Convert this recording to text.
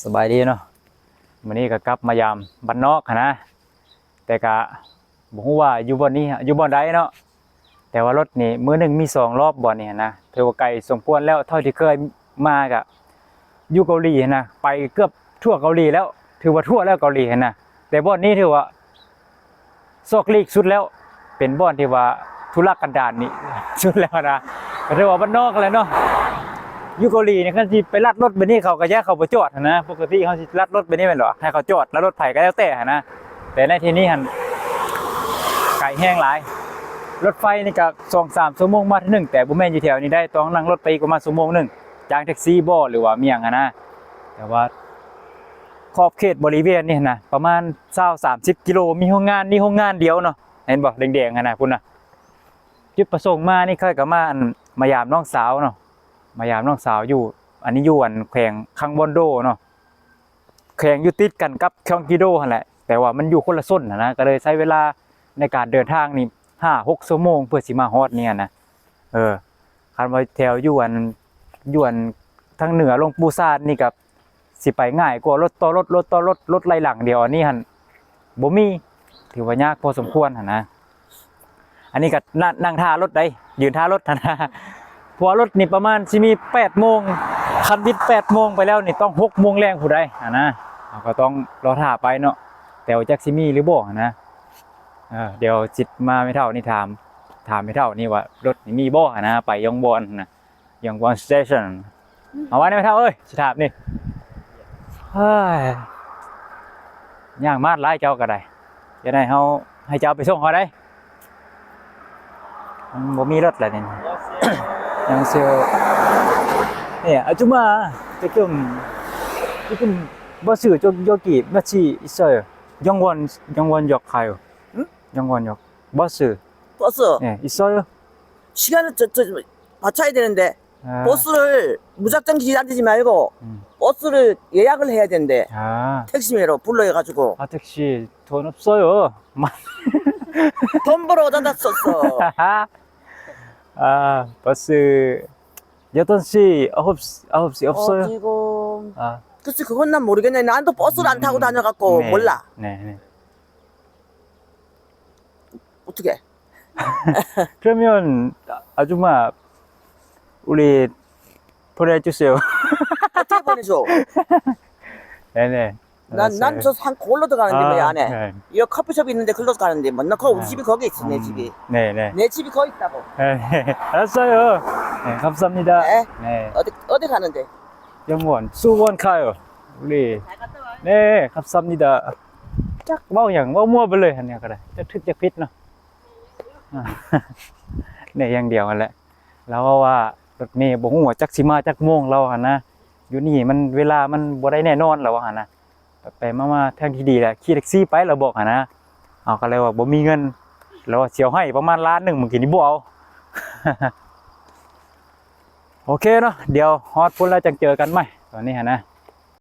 ສະບາຍດີເນາະ, ມື້ນີ້ກໍກັບມາຢາມບ້ານນອກຫັ້ນນະ, ແຕ່ກະບໍ່ຮູ້ວ່າຢູ່ບ່ອນນີ້ ຢູ່ບ່ອນໃດເນາະ, ແຕ່ວ່າລົດນີ້ມື້ໜຶ່ງມີສອງລອບບ່ອນນີ້ຫັ້ນນະ, ຖືວ່າໄກສົມຄວນແລ້ວ, ເທົ່າທີ່ເຄີຍມາກະຢູ່ເກົາຫຼີຫັ້ນນະ, ໄປເກືອບທົ່ວເກົາຫຼີແລ້ວ, ຖືວ່າທົ່ວແລ້ວເກົາຫຼີຫັ້ນນະ, ແຕ່ບ່ອນນີ້ຖືວ່າ ຊອກຫຼີກສຸດແລ້ວ, ເປັນບ່ອນທີ່ວ່າທຸລະກັນດານນີ້ສຸດແລ້ວນະ, ກໍຖືວ່າບ້ານນອກແຫຼະເນາະ. ຢູ່ເກົາຫຼີນີ້ ຄັນຊິໄປລັດລົດແບບນີ້ ເຂົາກໍຢ້ານເຂົາບໍ່ຈອດຫັ້ນນະ, ປົກກະຕິເຮົາຊິລັດລົດແບບນີ້ແມ່ນບໍ່ ໃຫ້ເຂົາຈອດ, ລັດລົດໃຜກໍແລ້ວແຕ່ຫັ້ນນະ, ແຕ່ໃນທີ່ນີ້ຫັ້ນໄກແຮງຫຼາຍ. ລົດໄຟນີ້ກໍສອງສາມຊົ່ວໂມງມາເທື່ອໜຶ່ງ, ແຕ່ບໍ່ແມ່ນຢູ່ແຖວນີ້ໄດ໋, ຕ້ອງນັ່ງລົດໄປອີກປະມານຊົ່ວໂມງໜຶ່ງ, ຈ້າງແທັກຊີບໍ ຫຼືວ່າມີຫຍັງຫັ້ນນະ. ແຕ່ວ່າຂອບເຂດບໍລິເວນນີ້ຫັ້ນນະ ປະມານຊາວສາມສິບກິໂລ, ມີໂຮງງານນີ້ໂຮງງານດຽວເນາະ, ເຫັນບໍ່ ແດງໆຫັ້ນນະ ພຸ້ນນະ. ຈຸດປະສົງມານີ້ ຂ້ອຍກໍມາ ອັນ ມາຢາມນ້ອງສາວເນາະ, ມາຢາມນ້ອງສາວຢູ່ ອັນນີ້ຢູ່ ອັນ ແຂວງຄັງບອນໂດເນາະ, ແຂວງຢູ່ຕິດກັນກັບຄຽງກີໂດຫັ້ນແຫຼະ, ແຕ່ວ່າມັນຢູ່ຄົນລະຊົນຫັ້ນນະ, ກໍເລີຍໃຊ້ເວລາໃນການເດີນທາງນີ້ຫ້າຫົກຊົ່ວໂມງ ເພື່ອຊິມາຮອດນີ້ຫັ້ນນະ. ເອີ ຄັນວ່າແຖວຢູ່ ອັນ ຢູ່ ອັນ ທາງເໜືອ ຫຼວງປູ່ຊານນີ້ກໍ ຊິໄປງ່າຍກວ່າ ລົດຕໍ່ລົດ ລົດຕໍ່ລົດ ລົດໄລ່ຫຼັງດຽວ, ອັນນີ້ຫັ້ນບໍ່ມີ, ຖືວ່າຍາກພໍສົມຄວນຫັ້ນນະ. ອັນນີ້ກໍນັ່ງ ນັ່ງຖ້າລົດໄດ໋, ຢືນຖ້າລົດຫັ້ນນະ, ເພາະວ່າລົດນີ້ປະມານຊິມີແປດໂມງ, ຄັນບິດແປດໂມງໄປແລ້ວນີ້ ຕ້ອງຫົກໂມງແລງພຸ້ນໃດ໋ຫັ້ນນະ, ເຮົາກໍຕ້ອງລໍຖ້າໄປເນາະ, ແຕ່ວ່າຈັກຊິມີຫຼືບໍ່ຫັ້ນນະ. ເອີ ດຽວຊິມາແມ່ເຖົ້ານີ້ຖາມ ຖາມແມ່ເຖົ້ານີ້ວ່າລົດນີ້ມີບໍ່ຫັ້ນນະ ໄປຢອງບອນຫັ້ນນະ. ຢອງບອນສະເຕຊັນ. ເອົາໄວ້ນະແມ່ເຖົ້າເອີຍ ຊິຖາມນີ້. ເຮີ້ຍ ຍ່າງມາດຫຼາຍເຈົ້າກໍໄດ້, ຈະໄດ້ເຮົາ ໃຫ້ເຈົ້າໄປສົ່ງເຮົາໄດ໋. ມັນບໍ່ມີລົດແລ້ວນີ້. 안녕하세요. 예, 아줌마, 지금, 지금 버스 저, 여기 몇 시 있어요? 영원, 영원역 가요. 응? 영원역. 버스. 버스. 예, 있어요. 시간을 저, 저, 맞춰야 되는데. 아. 버스를 무작정 기다리지 말고 음. 버스를 예약을 해야 된대. 아. 택시로 불러가지고. 아, 택시 돈 없어요. 돈 벌어 다 썼어. 아, 버스 여덟 시, 아홉 시, 아홉 시 없어요? 어, 지금. 아. 글쎄, 그건 난 모르겠네. 나도 버스를 안 타고 음, 다녀갖고 네, 몰라. 네, 네. 어떻게? 그러면 아줌마, 우리 보내주세요. 어떻게 보내줘? 네네. 난, 난 알았어요. 저 산, 그걸로 들어가는데, 아, 뭐, 안에. 네. 이 커피숍이 있는데, 그걸로 가는데, 뭐, 나 거, 우리 음. 집이 거기 있어, 내 음. 집이. 네네. 내 집이 거기 있다고. 네, 네. 알았어요. 네, 감사합니다. 네. 네. 어디, 어디 가는데? 영원, 수원 가요. 우리. 잘 갔다 와. 네, 감사합니다. ຈັກເວົ້າຫຍັງ ເວົ້າມົ້ວໄປເລີຍຫັ້ນນີ້ກໍໄດ້ ຈັກຖືກຈັກຜິດເນາະ. ແນ່ຢ່າງດຽວຫັ້ນແຫຼະ, ລາວເວົ້າວ່າລົດເມບໍ່ຮູ້ວ່າຈັກຊິມາຈັກໂມງ ລາວວ່າຫັ້ນນະ. ຢູ່ນີ້ມັນ ເວລາມັນບໍ່ໄດ້ແນ່ນອນ ລາວວ່າຫັ້ນນະ. ໄປໆມາໆ ທາງທີ່ດີແຫຼະ ຂີ່ແທັກຊີໄປ ລາວບອກຫັ້ນນະ. ເຮົາກໍເລີຍວ່າບໍ່ມີເງິນ, ລາວວ່າຊິເອົາໃຫ້ປະມານລ້ານໜຶ່ງ ມື້ກີ້ນີ້ບໍ່ເອົາ. ໂອເຄເນາະ, ດຽວຮອດພຸ້ນແລ້ວຈັ່ງເຈີກັນໃໝ່ ຕອນນີ້ຫັ້ນນະ.